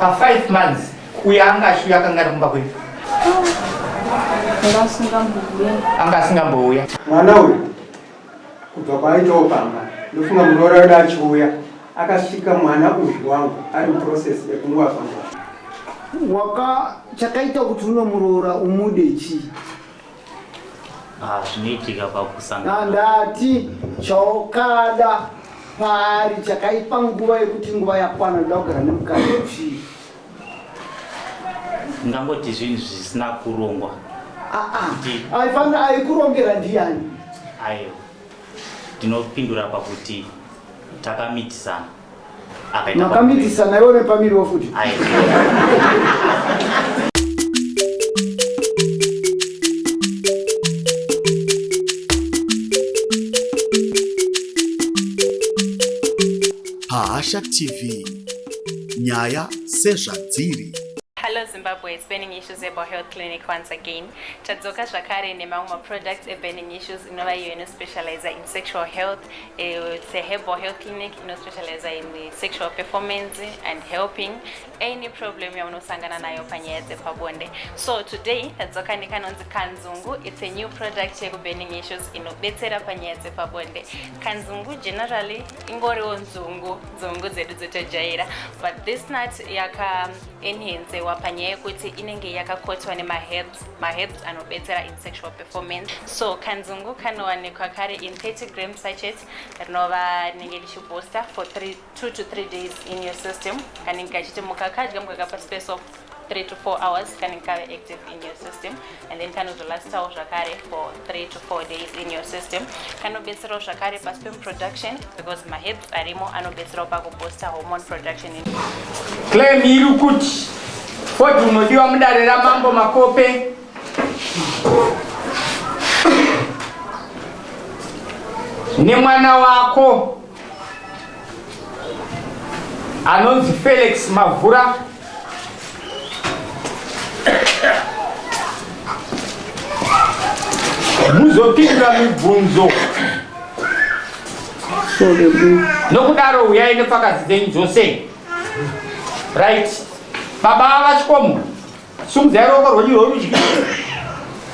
Pa5 months uyo anga achiuya akanga ari kumba kwenyu? Anga asingambouya. Anga asingambouya. Mwana uyu kubva kwaaitawo pamba ndofunga muroora wedu achiuya akasvika mwana uyu wangu ari muprocess yekunguva pamba. Waka chakaita kuti unomuroora umude chii? Ah, zvinoitika pakusangana. Ndati chaukada paari chakaipa nguva yekuti nguva yakwana ndoda kugara nemukadzi chii? Ndingangoti zvinhu zvisina kurongwa. Ah, ah. Aifanira aikurongera ndiyani? Aiwa. Ndinopindura pakuti takamitisana. Makamitisana iwe nepamiriwo futi. Aiwa. Pahasha TV nyaya sezvadziri. Hello Zimbabwe, it's Burning Issues Herbal Health Clinic once again. Tadzoka zvakare nemamwe maproducts eBurning Issues inova iyo inospecializa in sexual health. Eh, it's a herbal health clinic inospecializa in sexual performance and helping any problem yaunosangana nayo panyaya dzepabonde. So today tadzoka nekanonzi kanzungu. It's a new product yekuBurning Issues inobetsera panyaya dzepabonde. Kanzungu generally ingoriwo nzungu nzungu dzedu dzetojaira but this nut yaka enhancewa panyaya yekuti inenge yakakotwa nemaherbs maherbs anobetsera in sexual performance so kanzungu kanowanikwa kare in 30 gram sachet rinova rinenge richibooster for 2 to 3 days in your system kanenge kachiti mukakadya mukakapa space of 3 to 4 hours kanenge kave active in your system and then kanozolastawo zvakare for 3 to 4 days in your system kanobetserawo zvakare pasperm production because maherbs arimo anobetserawo pakubooster hormone production in Claim iri kuti Ford unodiwa mudare ramambo Makope nemwana wako anonzi Felix Mavhura muzopindura mibvunzo nokudaro huyai nepfakazi dzenyu dzose right baba vachikomo Sumudzai ruoko rwenyu rworudyi.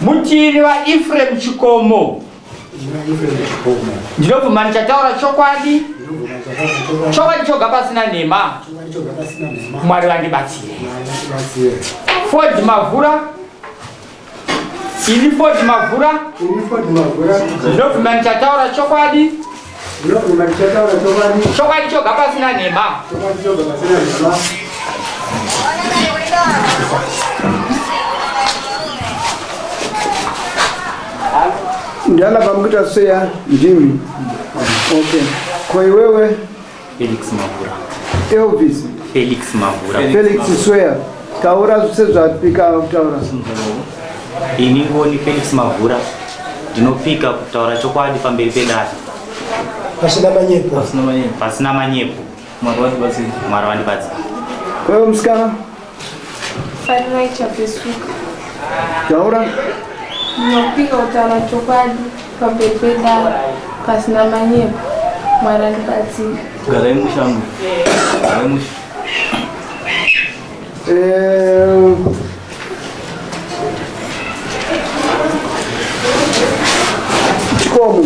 Mutiri vaEfrem Chikomo. Ndinobvuma ndichataura chokwadi. Chokwadi choga pasina nhema. Mwari vandibatsire. Ford Mavhura. Ini Ford Mavhura. Ndinobvuma ndichataura chokwadi. Chokwadi choga pasina nhema. Ndiana pamukuita seya ndimi. Okay. Ko iwewe? Felix Mavura. Elvis. Felix Mavura. Felix swear. Taura sezvapika kutaura. Ini ngoni Felix Mavura ndinopika kutaura chokwadi pamberi pedare. Pasina manyepo. Pasina manyepo. Pasina manyepo. Mwari wandibatsire. Mwari wandibatsire. Wewe musikana? Farirai Chapesuka. Taura. Ndinopika kutaura chokwadi pamberi pedare pasina manyepo. Mwari andibatsire. Garai mushango. Garai musha. Eh, Chikomo.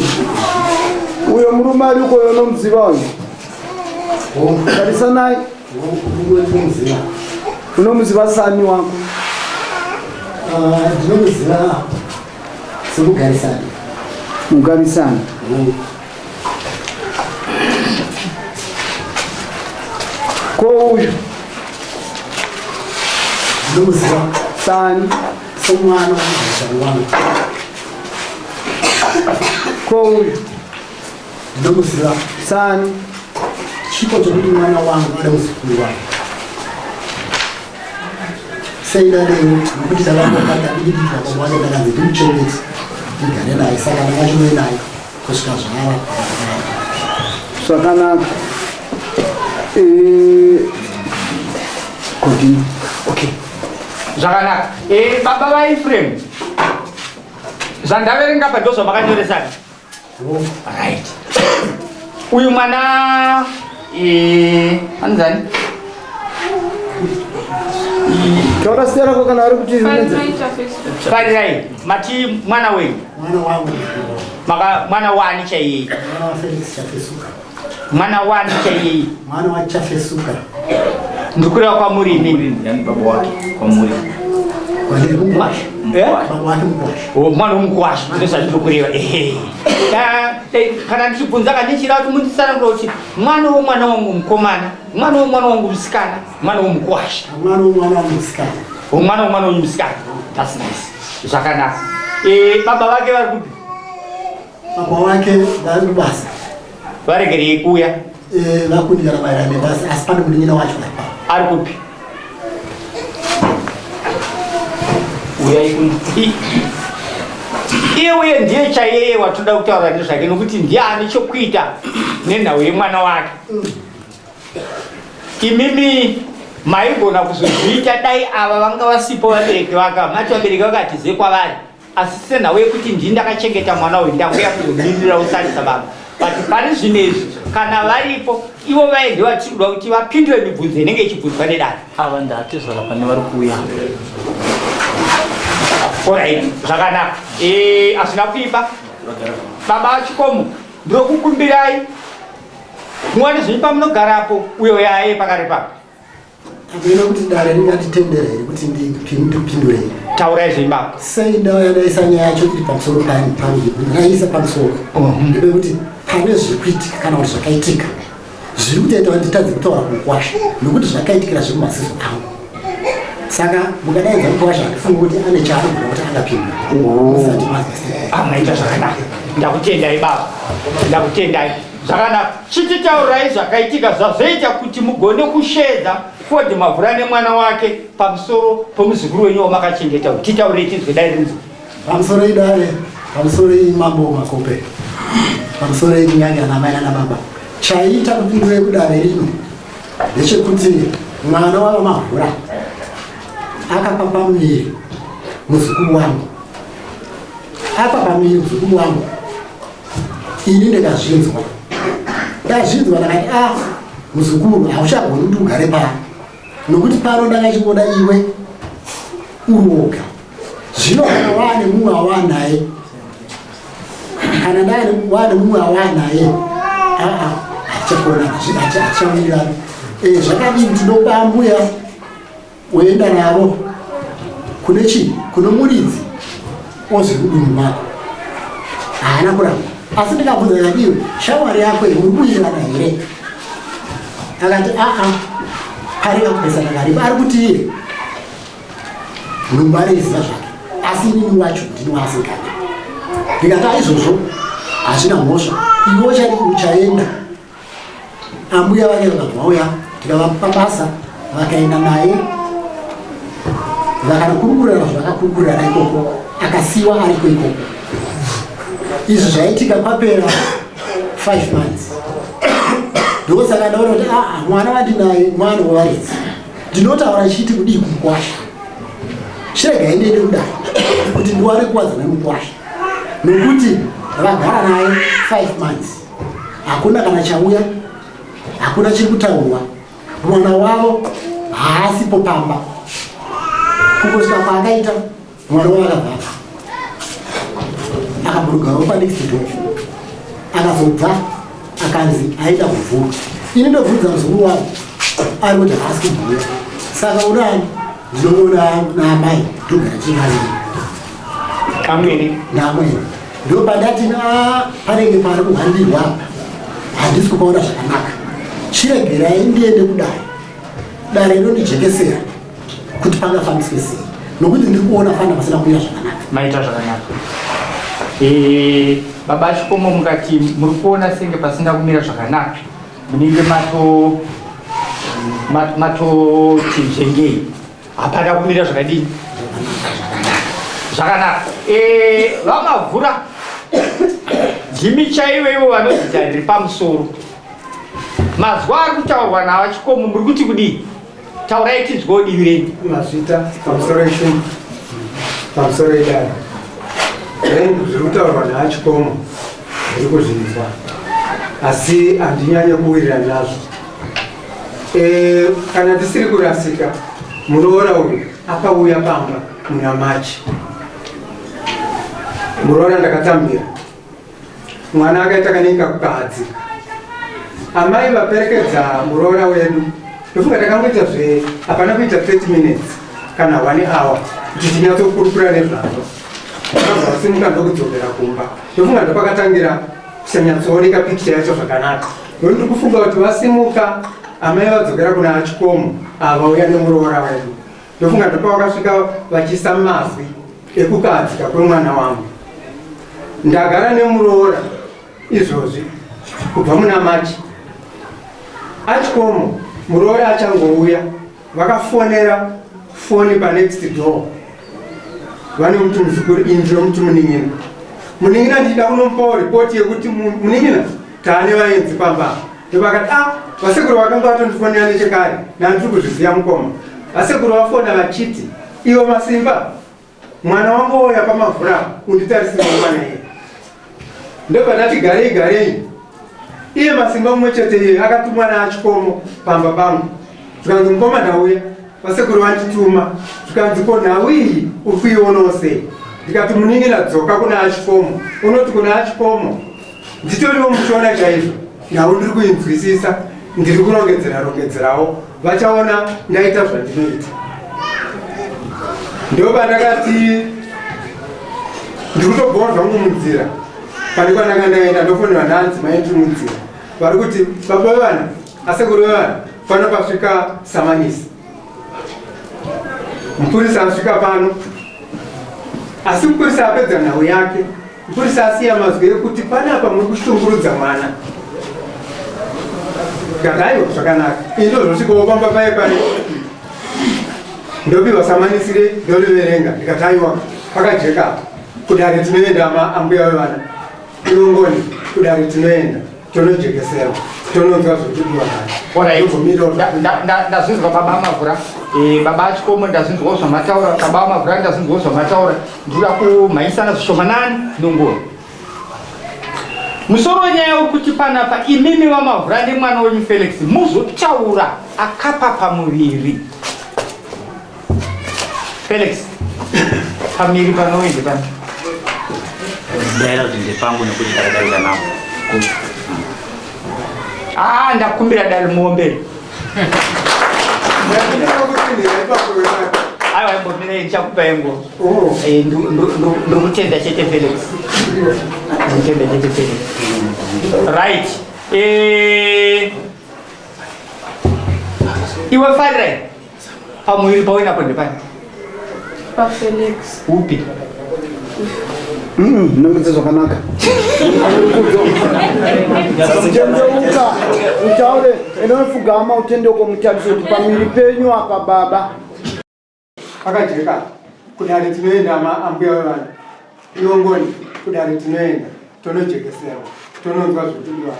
Uyo murume ari uko unomuziva uyo? Tarisanai. Unomuziva sani wako? Ah, ndinomuziva sekugarisana. Mugarisana. Ko uyu? Ndinomuziva sani somwana womugarisani wangu. Ko uyu? Ndinomuziva sani chipo chokuti mwana wangu ada muzukuru wangu sei dadei nokuti takangobata dikidiki apa mwana ndakanzi ndimuchengete ndigare naye saka ndangachimwe naye kusvika zvava zvakanaka eh, continue okay zvakanaka eh, baba vaefrem zvandaverenga pa ndozvamakanyoresana Right. Uyu mwana eh anzani? Taura zita rako kana ari kuti Farirai Chafesuka. Farirai, mati mwana wenyu? Mwana wangu. Maka mwana wani chaiye? Mwana wa Felix Chafesuka. Mwana wani chaiye? Mwana wa Chafesuka. Ndikureva kwamuri imimi. Yani baba wake kwamuri. Kwandiri mukwasha. Eh? Baba wake mukwasha. Oh, mwana womukwasha ndozvandiri kureva. Ehe. Kana ndichibvunza kana ndichida kuti munditsanangura kuti mwana womwana wangu mukomana, mwana womwana wangu musikana, mwana womukwasha. Mwana womwana wangu musikana. Mwana womwana wenyu musikana. That's nice. Zvakanaka. Eh, baba vake vari kupi? Baba wake vari kubasa. Varegerei kuuya. Eh, vakundikana maererano nebasa asi pane munin'ina wacho ari pano. Ari kupi? Uyai kuno. Iye uye ndiye chaiyeye watinoda kutaura nezvake nokuti ndiye ane chokuita nenhau yemwana wake. Imimi maigona kuzozviita dai ava vanga vasipo vabereki vake, mati vabereki vakatize kwavari, asi senhau yekuti ndini ndakachengeta mwana uyu ndakuya kuzomirira usarisa baba. But pari zvino izvi kana varipo ivo vaye ndivo vatiri kuda kuti vapindure mibvunzo inenge ichibvunzwa nedare. Ava ndatezvara pane vari kuuya. Alright, zvakanaka. Hazvina kuipa. Baba Chikomo, ndinokukumbirai muwane zvenyu pamunogarapo uyo yaye pakare papo. Ndinoona kuti dare ringatitendera here kuti ndipindure here? Taurai zvenyu baba. Sei ndauya ndaisa nyaya yacho iri pamusoro pangu, ndaisa pamusoro ndepekuti pane zviri kuitika kana kuti zvakaitika zviri kutoita kuti nditadze kutaura kumukwasha nokuti zvakaitikira zviri mumaziso angu. Saka mukadaidza mukwasha handifungi kuti ane chaanogona kuti angapindura. Musati mazwa. Maita zvakanaka. Ndakutendai baba. Ndakutendai. Zvakanaka. Chititaurai zvakaitika zvazoita kuti mugone kusheedza Ford Mavhura nemwana wake pamusoro pemuzukuru wenyu wamakachengeta. Titaurei tinzwe dai rinzwe. Pamusoro idare, pamusoro imambo Makope, pamusoro kunyanya namai nana baba. Chaita kuti ndiuye kudare rino ndechekuti mwana waVaMavhura akapa pamuviri muzukuru wangu, apa pamuviri muzukuru wangu, ini ndikazvinzwa, ndazvinzwa ndakati a muzukuru hauchagoni kuti ugare pano nokuti pano ndakachingoda iwe uri woga. Zvino kana waane mumwe awanaye, kana ndaane waane mumwe awanaye, aa hatichakonana, hatichawirirana. Zvakadini tinopa ambuya woenda navo kune chii, kune muridzi ozvi mudunhu mako. Haana kuramba, asi ndikabvunza ndikati iwe shamwari yako iyi muri kuwirirana here? Akati aa pari kakupesana karipo. Ari kuti iye nhumbu anoiziva zvake, asi inini wacho ndini waasingadi. Ndikati aizvozvo hazvina mhosva, iwe uchaenda. Ambuya vake vakabva vauya, tikavapa basa, vakaenda naye, vakanokurukurirana zvavakakurukurirana ikoko, akasiyiwa ariko ikoko. Izvi zvaitika kwapera 5 months. Ndosaka ndaona kuti aa mwana wandinaye mwana wevaridzi, ndinotaura chiti kudii kumukwasha, chiregai ndiende kudai kuti ndiwane kuwadzana nemukwasha, nokuti vagara naye 5 months hakuna kana chauya, hakuna chiri kutaurwa, mwana wavo haasipo pamba. Kungosvika kwaakaita mwana wavo akabva afa, akaburugawo panext door, akazobva akanzi aenda kuvhura. Ini ndobvunza muzukuru wangu, ari kuti haasi kubhuya. Saka unani? Ndinomuona naamai, ndogara tiri vaviri. Amwene. Naamwene. Ndopandati panenge pari kuhwandirwa apa, handisi kupaona zvakanaka. Chiregerai ndiende kudare, dare rinondijekesera kuti pangafambiswe sei, nokuti ndiri kuona fana pasina kumira zvakanaka. Maita zvakanaka. Baba Chikomo, mukati muri kuona senge pasina kumira zvakanaka, munenge matoti nzvengei, hapana kumira zvakadini zvakanaka. VaMavhura, ndimi chaivo ivo vanozita riri pamusoro. Mazwa ari kutaurwa naVaChikomo, muri kuti kudii? Taurai tinzwewo divi renyu. Mazvita pamusoro eshumba, pamusoro edare. Rengu zviri kutaurwa naVaChikomo ndiri kuzvinzwa, asi handinyanye kuwirirana nazvo. Kana tisiri kurasika, Muroora uyu akauya pamba muna March. Muroora ndakatambira. Mwana akaita kanenge kakukahadzika. Amai vaperekedza muroora wedu. Ndofunga takangoita zve hapana kuita 30 minutes kana 1 hour kuti tinyatsokurukura nezvazvo. Vakabva vasimuka ndokudzokera kumba. Ndofunga ndopakatangira kusanyatsooneka picture yacho zvakanaka. Ndokuti ndiri kufunga kuti vasimuka amai vadzokera kuna achikomo ava vauya nemuroora wedu. Ndofunga ndopavakasvika vachisa mazwi ekukahadzika kwemwana wangu. Ndagara nemuroora izvozvi kubva muna March. Achikomo muroora achangouya vakafonera foni panext door vane muti muzukuru ini ndinomuti munin'ina munin'ina ndichida kunomupawo ripoti yekuti munin'ina taane vaenzi pamba ndovakati a ah, vasekuru vakanga vatondifonera nechekare nandiri kuzviziva mukoma vasekuru vafona vachiti iwe masimba Mwana wangu wouya pamavhura unditarisire mwana iye. Ndobva ndati garei garei. Iye masimba mumwe chete iye akatumwa naachikomo pamba pangu. Zvikanzi mukoma ndauya, vasekuru vandituma. Zvikanzi ko nhau iyi uri kuionawo sei? Ndikati munin'ina dzoka kuna achikomo. Unoti kuna achikomo nditoriwo muchiona chaizvo nhau ndiri kuinzwisisa ndiri kurongedzera rongedzerawo vachaona ndaita zvandinoita ndopandakati ndiri kutobhowa zvangu munzira pane kwandanga ndaenda ndofonera ndanzi mai ndiri munzira vari kuti baba vevana asekuru vevana pano pasvika samanisi mupurisa asvika pano asi mupurisa apedza nhau yake Mupurisa asiya mazwi ekuti panapa muri kushungurudza mwana. Ndikati aiwa zvakanaka. Ini ndozosvikawo pamba paye paye. Ndopiwa samanisire ndoriverenga ndikati aiwa pakajeka apa. Kudare tinoenda ama ambuya vevana. Irongoni kudare tinoenda tonojekeserwa tononzwa zvekudiwa ndazvinzwa baba mavhura eh, baba achikomo ndazvinzwawo zvamataura baba mavhura ndazvinzwawo zvamataura Ndikuda kumhanyisana zvishomanani nonguva. Musoro wenyaya uri kuti panapa imimi vaMavhura nemwana wenyu Felix muzotaura akapa pamuviri. Felix, pamiri panoende pano. Daira kuti ndepangu nekuti ndakadarika napo. Ah, ndakumbira dare muombere. Aiwa, imbomira ndichakupa yenguva. Oh. Eh, ndokutenda chete Felix. Ndokutenda chete Felix. Right. Eh, iwe Farirai. Pamuviri pawena apo ndepani? PaFelix. Upi? Nongedza zvakanaka. Tendeuka utaure enda unofugama utendeuko mutarise kuti pamiri penyu apa baba. Pakajeka kudare tinoenda ambuya vevana inongoni kudare tinoenda tonojekeserwa tononzwa zvekudiwa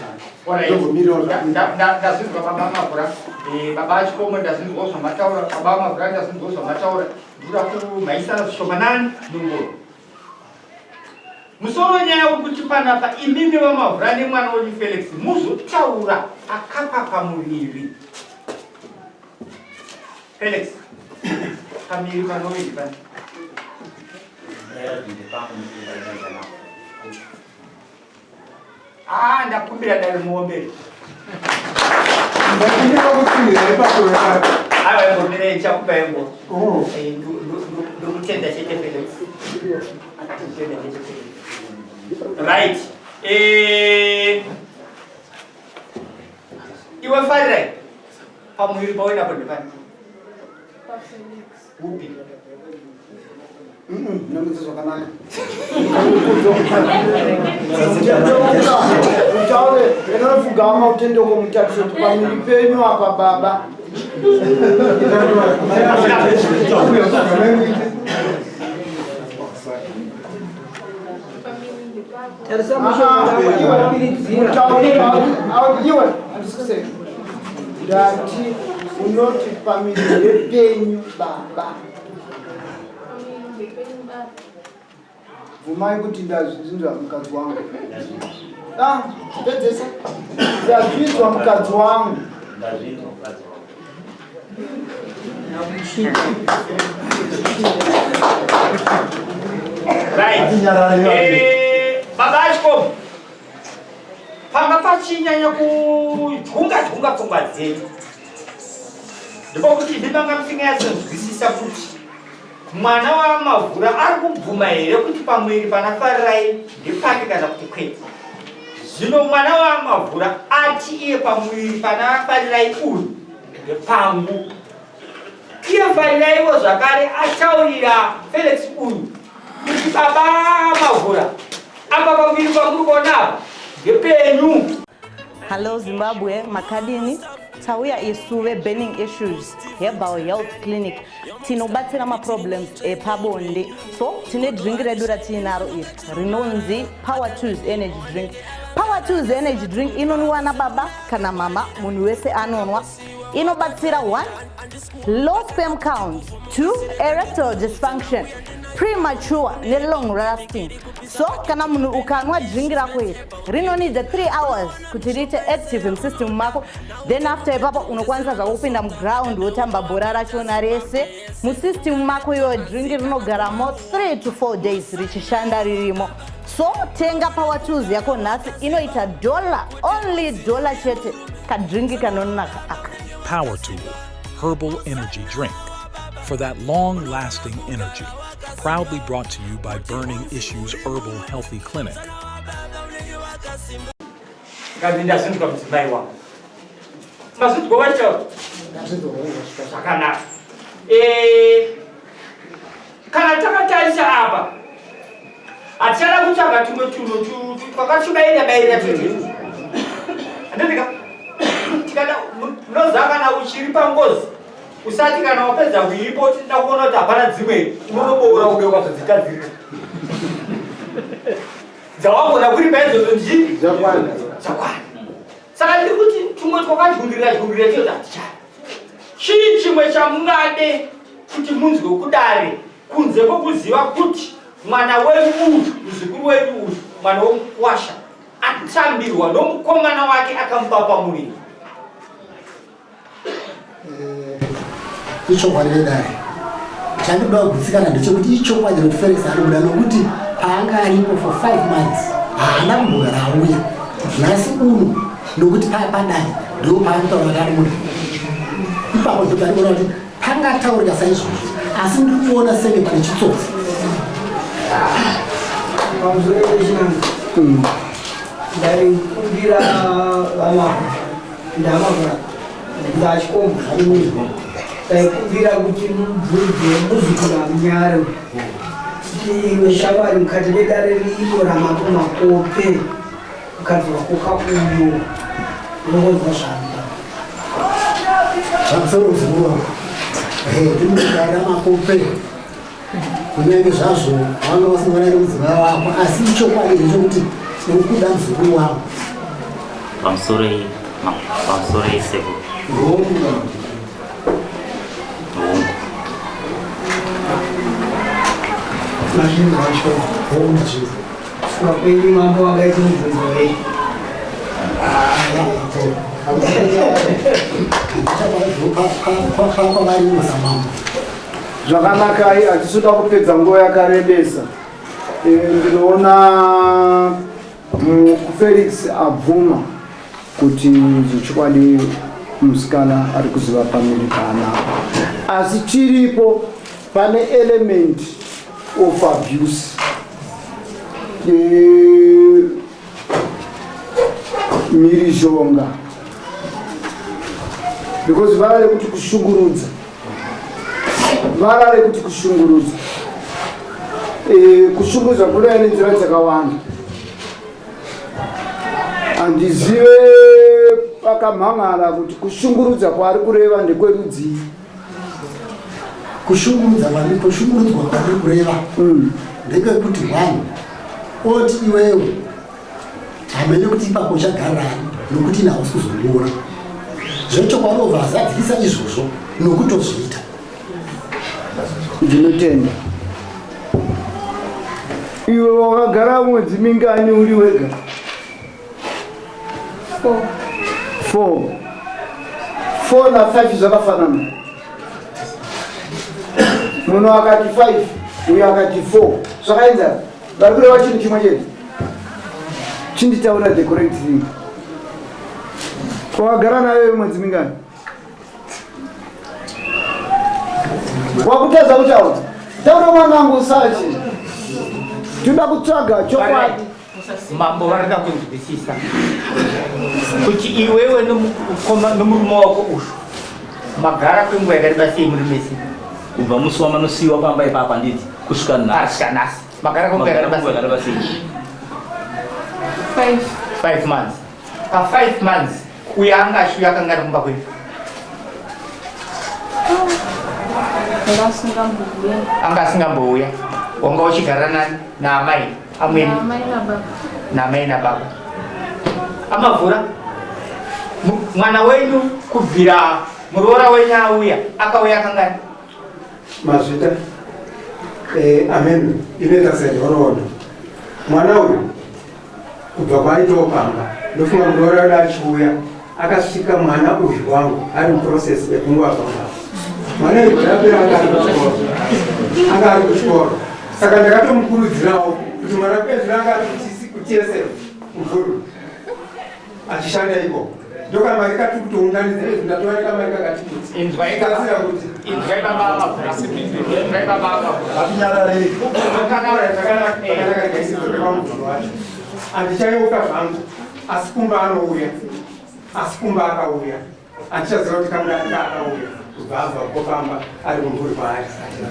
ndazvinzwa baba mavhura eh, baba achikomo ndazvinzwawo zvamataura baba mavhura ndazvinzwawo zvamataura ndikuda kumhanyisana zvishomanani nongoro musoro wenyaya uri kuti panapa imimi vamavhura nemwana wenyu felix muzotaura akapa pamuviri felix pamiri panoviri pani Ah, ndakumbira dare muombere. Ndakumbira kutsinhira ipapo wekare. Aiwa imbomira ichakupa yenguva. Oh. Eh, ndokutenda chete Felix. Ndokutenda chete Felix. Right. Eh, iwe Farirai. Pamuviri paoenda apo ndepani? PaFelix. Upi? Nongedza zvakanaka. Utaure enda unofugama utendeuko mutarise kuti pamiri penyu apa baba. Iwe handisikuseka. Ndati unoti pamiri penyu baba. Bvumai kuti ndazvinzwa mukadzi wangu. Ah, pedzesa. Ndazvinzwa mukadzi wangu. Ndazvinzwa mukadzi wangu. Right. Eh, baba Ashkom. Panga pachinyanya kudyunga dyunga pfungwa dzedu. Ndipo kuti imi manga musinganyatsonzwisisa kuti mwana waMavhura ari kubvuma here kuti pamuviri pana Farirai ndepake kana kuti kwete. Zvino mwana waMavhura ati iye pamuviri pana Farirai uyu ndepangu. Iye Fariraiwo zvakare ataurira Felix uyu kuti baba Mavhura apa pamuviri pamuri kuona apa ndepenyu. Hello Zimbabwe, makadini? Tauya isu veBurning Issues Herbal Health Clinic tinobatsira maproblems epabonde. So tine drink redu ratiinaro iri rinonzi Power Tools Energy Drink. Power Tools Energy Drink inonwiwa nababa kana mama, munhu wese anonwa. Inobatsira 1 low sperm count, 2 erectile dysfunction, premature nelong lasting. So kana munhu ukanwa drink rako iri rinonida 3 hours kuti riite active musystem mako, then after ipapo unokwanisa zvako kupinda muground wotamba bhora rachona rese musystem mako. Iyoyo drink rinogaramo 3 to 4 days richishanda ririmo. So tenga Power Tools yako nhasi, inoita dollar, only dollar chete, kadrinki kanonaka aka. Power Tool Herbal Energy Drink for that long lasting energy. Proudly brought to you by Burning Issues Herbal Healthy Clinic. Kanzi ndazvinzwa mudzimai wangu. Mazvinzwa wacho zvakanaka. Eh, kana takatarisa apa hatichada kutsvaga tumwe tunhu twakachubaira baira tuti handandika tikada. Munoziva kana uchiri pangozi usati kana wapedza kuiripo tinoda kuona kuti hapana dzimwe, unonoboora kunge ukazodzigadzirira dzawagona kuripa idzodzo ndii Dzakwana. Dzakwana. Saka ndiri kuti tumwe twakadyungirira dyungirira tiyo hatichada. Chii chimwe chamungade kuti munzwe kudare kunze kwokuziva kuti mwana wenyu uyu, muzukuru wenyu uyu, mwana womukwasha atambirwa nomukomana wake akamupa pamuviri? Ichokwadi vedare, chandinoda kugutsikana ndechekuti ichokwadi kuti Felix anobuda, nokuti paanga aripo for 5 months haana kumbogara auya. Nhasi uno nokuti padare ndo paanotaura kuti anomuda, ipapo ndo pandikuona kuti pangataurika saizvozvo, asi ndiri kuona senge pane chitsotsi. Pamusoro pechinanga, ndaikumbira vamako ndamavura ndachikomba, ndaikumbira kuti mubvunze muzukuru amunyare kuti iwe shamwari, mukati medare rino ramambo Makope, mukadzi wako kauyo unongonzwa zvanoda. Zvamusoro muzukuru wangu, ndimudare Makope, kunyange zvazvo vanga vasingaonani mudzimai wako, asi ichokwadi ndechekuti uri kuda muzukuru wangu? Pamusoro, pamusoro sekuru. Hongu. Hongu. Mazvinhu wacho. Hongu, mazvinhu. Kufunga kwenyu mambo wangaite mubvunzo wei? Kwavarimo samambo. Zvakanakai, hatisuda kupedza nguva yakarebesa. Ndinoona Felix abvuma kuti zvechokwadi musikana ari kuziva pamiri paanapo, asi chiripo pane element of abuse. Mhirizhonga, because vara rekuti kushungurudza, vara rekuti kushungurudza, kushungurudza kunouya nenzira dzakawanda. Handizive pakamhan'ara kuti kushungurudza kwaari kureva ndekwerudzii. Kushungurudza kwandiri, kushungurudzwa kwandiri kureva ndekwekuti one oti iwewe hamene kuti ipapo uchagarani nokuti ine hausi kuzondiona zvechokwadi, obva azadzikisa izvozvo nokutozviita. Ndinotenda. Iwe wakagara mwedzi mingani uri wega? Four. Four. Four na five zvakafanana. Munhu akati 5 uyo akati 4 zvakaenzana, vari kureva chinhu chimwe chete. Chinditaura the correct thing. Wakagara nayo mwedzi mingani? Wakutadza kutaura. Taura mwanangu usachi. Tinoda kutsvaga chokwadi. Mambo varida kunzwisisa kuti iwewe nomurume wako uyu magara kwenguva yakareba sei muri mese? Kubva musi wamanosiyiwa pamba ipapa nditi kusvika nhasi. Nhasi magara kwenguva yakareba sei? 5 months. Pa 5 months uyo anga achiuya akanga ari kumba kwenyu? Anga asingambouya. Wanga uchigara nani? Naamai amweni? Naamai nababa. Amavhura mwana wenyu kubvira muroora wenyu auya, akauya kangani? Mazvita. Amen. Inoita senhoroondo. Mwana uyu kubva kwaaitawo pamba, ndofunga muroora wedu achiuya akasvika mwana uyu wangu ari muprocess yekunguva pamba. Mwana uyu rapera anga ari kuchikoro, anga ari kuchikoro, saka ndakatomukurudzirawo kuti mwana kwezvino anga ari kuTSF mvuru achishanda ikoko, ndokamari kati kutounganidza izvi, ndatova nekamari kakati kuti inzwaikasira kuti inzwai baba Amavhura, inzwai baba Amavhura. Hatinyararei zvakanaka, gaisizorwe pamubvunzo wacho handichayeuka zvangu, asi kumba anouya, asi kumba akauya handichaziva kuti kangani kaakauya kubva abva kopamba ari kumvuri kwaari.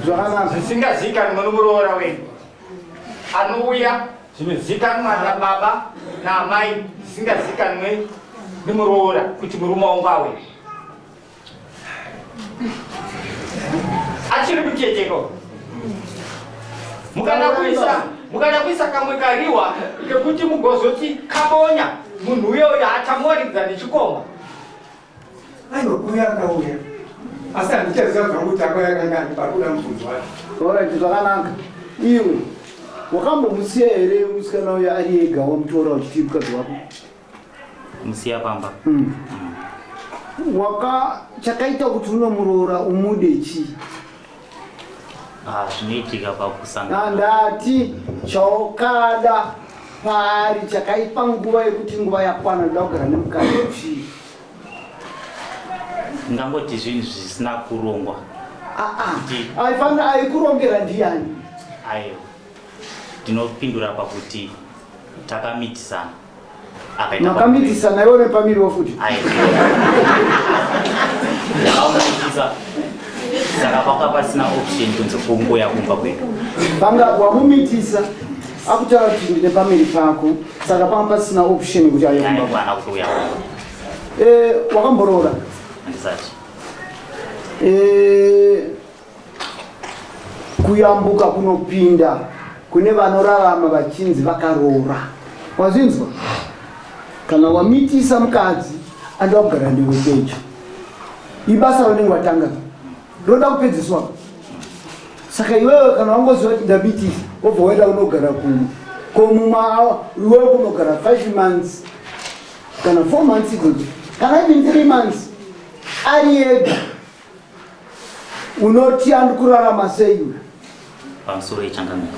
Zvakanaka. Zvisingazivikanwe nomuroora wenyu anouya, zvinozikanwa nababa naamai, zvisingazikanwe nemuroora kuti murume wangu auya achiri mucheteko. Mukada kuisa kamwe kariwa kekuti mugozoti kabonya munhu uyoyo achamuwaridza nechikomba. Aiwa, kuuya akauya, asi handichaziva zvangu kuti akauya kangani, pakuda mubvunzo wacho. Alright, zvakanaka. Iwe wakambomusiya here musikana uyo ari ega wamutora uchiti mukadzi wako? Kumusiya pamba? Waka chakaita kuti unomuroora umude chii? Ah, zvinoitika pakusangana. Ndati chaukada paari chakaipa nguva yekuti nguva yakwana ndoda kugara nemukadzi chii? Ndingangoti zvinhu zvisina kurongwa. Aa, aifanira aikurongera ndiani? Aiwa, ndinopindura pakuti takamitisana. Akaita Makamitisana iwe nepamiriwo futi? Aiwa, ndakamumitisa, saka panga pasina option kunze kungoya kumba kwedu. Panga wamumitisa, akutaura kuti ndine pamiri pako, saka panga pasina option kuti aye kumba kwako. Aigwana kutouya kumba. Wakamboroora? Handisati. Kuyambuka kunopinda kune vanorarama vachinzi vakaroora, wazvinzwa? Kana wamitisa mukadzi anoda kugara newe pedyo, ibasa raunenge watanga roda kupedziswa. Saka iwewe kana wangoziva kuti ndamitisa, wobva waenda unogara kumwe komumwe, iwewe kunogara 5 months kana 4 months idzodzo kana even 3 months ari ega, unoti andi kurarama sei uyu? Pamusoro yechangamiro.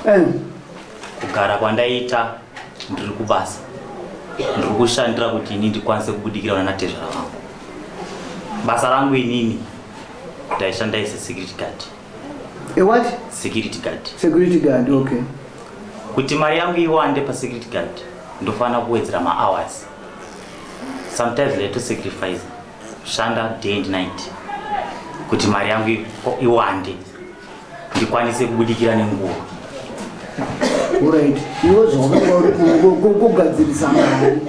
Kugara kwandaita ndiri kubasa, ndiri kushandira kuti ini ndikwanise kubudikira vana natezvara vangu. Basa rangu inini ndaishanda as a security guard. A what? Security guard. Security guard, okay. Kuti mari yangu iwande pasecurity guard, ndofanira kuwedzera mahours. Sometimes ndaito sacrifice kushanda day and night kuti mari yangu iwande ndikwanise kubudikira nenguva. Alright, iwe zvawakanga uri kugadzirisa mari,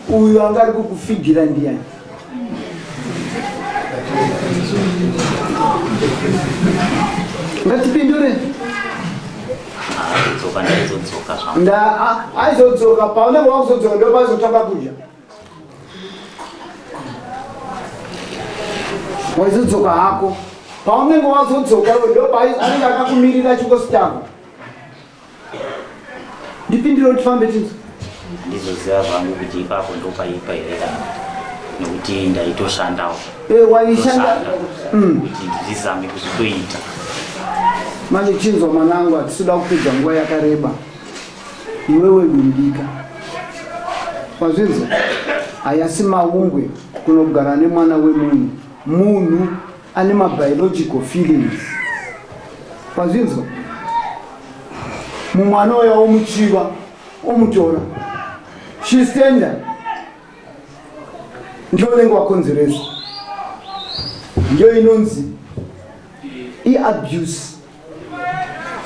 uyu anga ari kukufigira ndiyani? Ngatipindure. Aizodzoka, ndaizodzoka zvangu. Aizodzoka paunenge wakuzodzoka ndo paizotanga kudya. Waizodzoka hako paunenge wazodzoka iwe ndo anenge akakumirira chingositanga. Ndipindire kuti tifambe tinzwe. Handizoziva zvangu kuti ipapo ndopaipa here kana nekuti ndaitoshandawo. Waishanda. Kuti ndizame kuzvitoita. Manje chinzwa mwanangu, hatisi kuda kupedza nguva yakareba. Iwewe vimbika. Wazvinzwa? Hayasi maungwe kunogara nemwana wemunhu. Munhu ane mabiological feelings. Wazvinzwa? Mumwe anouya omuchiva omutora. She's tender. Ndiyo unenge wakonzeresa. Ndiyo inonzi iabuse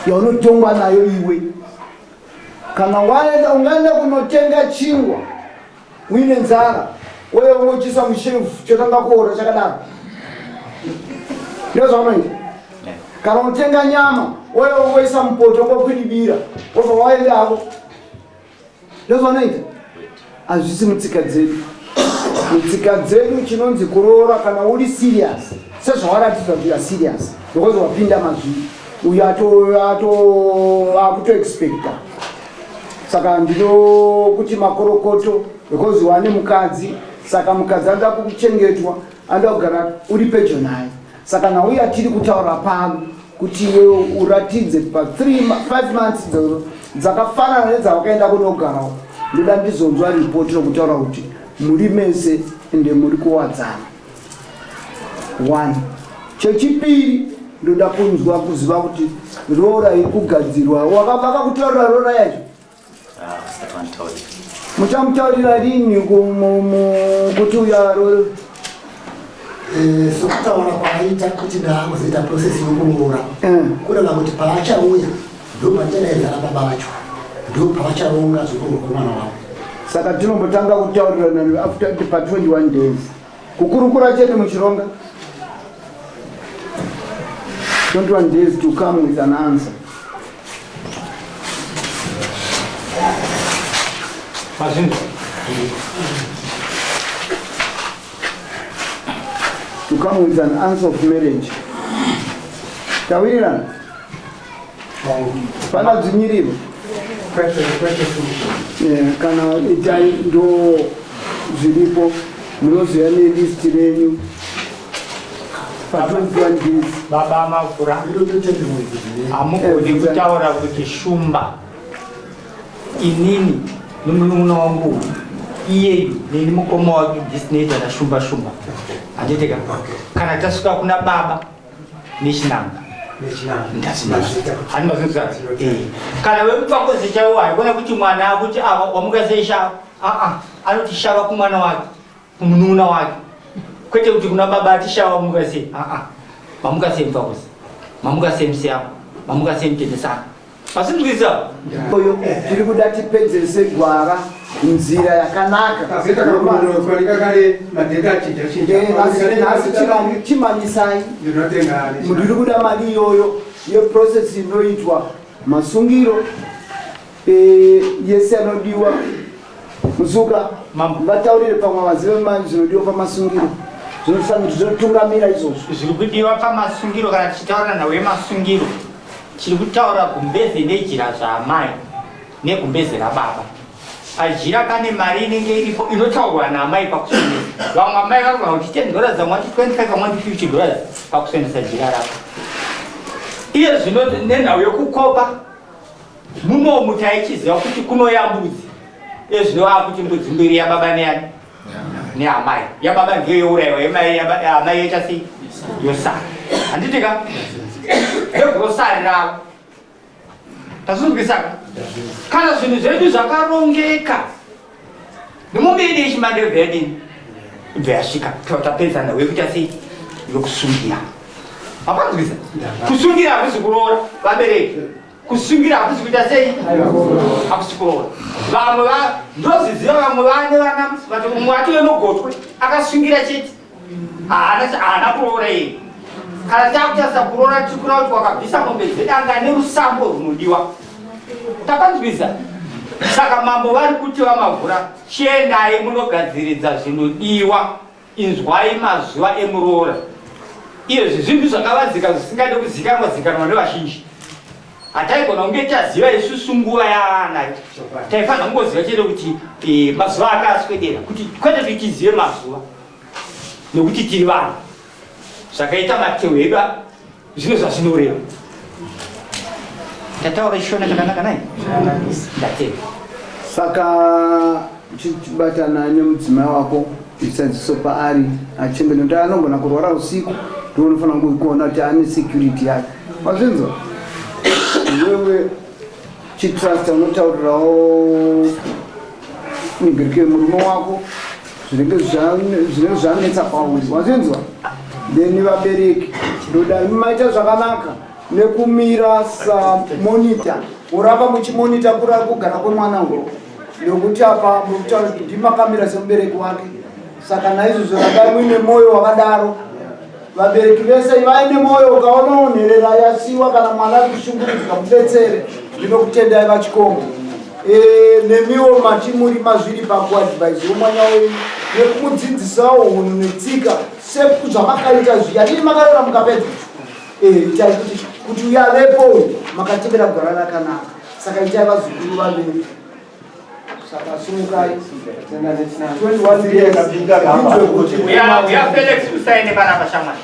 yaunotongwa nayo iwe. Kana waenda ungaenda kunotenga chingwa uine nzara uye ungochisa mushefu chotanga kuora chakadaro, ndizvo zvaunoita. Kana unotenga nyama uye ungoisa mupoto ungokwidibira wobva waendavo, ndizvo zvaunoita. Hazvisi mutsika dzedu. Mutsika dzedu chinonzi kuroora kana uri serious, sezvawaratidza kuti you're serious because wapinda mazviri, uyo akutoexpecta. Saka ndinokuti makorokoto because wane mukadzi. Saka mukadzi anoda kuchengetwa, anoda kugara uri pedyo naye. Saka nhau yatiri kutaura pano kuti iwewe uratidze pa 5 months dzakafanana nedzawakaenda kunogarawo, ndoda ndizonzwa ripoti rokutaura kuti muri mese ende muri kuwadzana. One. Chechipiri, ndoda kunzwa kuziva kuti roora iri kugadzirwa, vakakutaurira roora yacho? Muchamutaurira rini kuti uya roora? Sokutaura kwaaita kuti ndaakuzoita process yokuroora, kureva kuti paachauya ndo patichadaidzana baba vacho, ndo pavacharonga zvekuroorwa kwemwana wavo. Saka tinombotanga kutaurirana after pa 21 days, kukurukura chete muchironga. 21 days to come with an answer. Mazvinzwa? To come with an answer of marriage. Tawirirana? Pana dzvinyiriro? Yeah, kana itai ndo zviripo, munoziva nelist renyu pa 21 days. Baba Mavhura, hamugoni kutaura kuti shumba inini nomunun'una wangu iyeyu neni mukoma wake ndisinoita nashumba shumba, handiti ka? Kana tasvika kuna baba nechinanga, hani mazvinzwa? Kana vekupfakozi chaiwo haikona kuti mwana akuti ava wamuka sei shava. Aa, anoti shava kumwana wake, kumunun'una wake, kwete kuti kuna baba ati shava wamuka sei. Aa, mamuka sei mupfakozi, mamuka sei musiyako, mamuka sei mutendesana, masinzwisa? Oyo tiri kuda tipedzese gwara nzira yakanaka. Kazoita kakunonotswa kare madheti achinja chinja. Nhasi chimanyisai. Ndinotenga. Ndiri kuda mari iyoyo yeprocess inoitwa masungiro, yese anodiwa. Muzuka, vataurire pamwe vazive mani zvinodiwa pamasungiro, zvinofanira zvinotungamira izvozvo. Zviri kudiwa pamasungiro, kana tichitaura nhau yemasungiro, tiri kutaura gumbeze nejira zvaamai negumbeze rababa. Pajira pane mari inenge iripo inotaurwa naamai pakusonesa. Vamwe amai vanogona kuti 10 dollars, vamwe vati 25, vamwe vati 50 dollars pakusonesa jira rako. Iye zvino nenhau yekukopa munomu, taichiziva kuti kunoya mbudzi. Iye zvino akuti mbudzi mbiri, yababa neyani neamai. Yababa ndiyo yourayiwa, yemai amai yoita sei? Yosara, handiti ka? Negrosari ravo. Tazvinzwisaka? Kana zvinhu zvedu zvakarongeka, nemombe yedu yechimande yobva yadini? Ibva yasvika. Tapedza nhau yekuita sei? Yokusungira. Mapanzwisa? Kusungira hakusi kuroora, vabereki. Kusungira hakusi kuita sei? Hakusi kuroora. Vamwe ndozviziva, vamwe vane vana, mumwe atove nogotwe akasungira chete, haana kuroora iye. Kana takutarisa kuroora, tiri kureva kuti wakabvisa mombe dzedanga nerusambo runodiwa. Tapanzwisa? Saka mambo vari kuti, vaMavhura, chiendai munogadziridza zvinodiwa. Inzwai mazuva emuroora. Iyezvi zvinhu zvakavadzika zvisingade kuzikanwa zikanwa nevazhinji. Hataigona kunge taziva isusu nguva yaanayo. Taifanira kungoziva chete kuti mazuva ake aswedera, kuti kwete kuti tizive mazuva nekuti tiri vanhu. Zvakaita matehwe edu zvino zvazvinoreva. Ndataura chishona chakanaka nai? Ndatenda. Saka chibatana nemudzimai wako isadziso paari achembe nekuti anogona kurwara usiku ndiwo unofanira kuona kuti ane security yake. Wazvinzwa? Iwewe chitrust unotaurirawo nigirike murume wako zvinenge zvanetsa pauri. Wazvinzwa? Then vabereki ndoda maita zvakanaka nekumira samonita muramba muchimonita kugara kwemwana uyo nekuti apa murikutaura kuti ndimakamira semubereki wake saka naizvozvo rambai muine mwoyo wakadaro vabereki vese ivai nemwoyo ukaona nherera yasiwa kana mwana ari kushungurudzika mubetsere ndinokutendai vachikomo e, nemiwo mati muri mazviri pakuadvaiziwo mwana wenyu nekumudzidzisawo hunhu netsika sezvamakaita zviya tii makarora mukapedza Eh, itai kuti kuti uyo avepo uyu makatevera gwara rakanaka saka itai vazukuru vavepo saka sumukai 21 years. Uya Felix usaende panapa shamwari.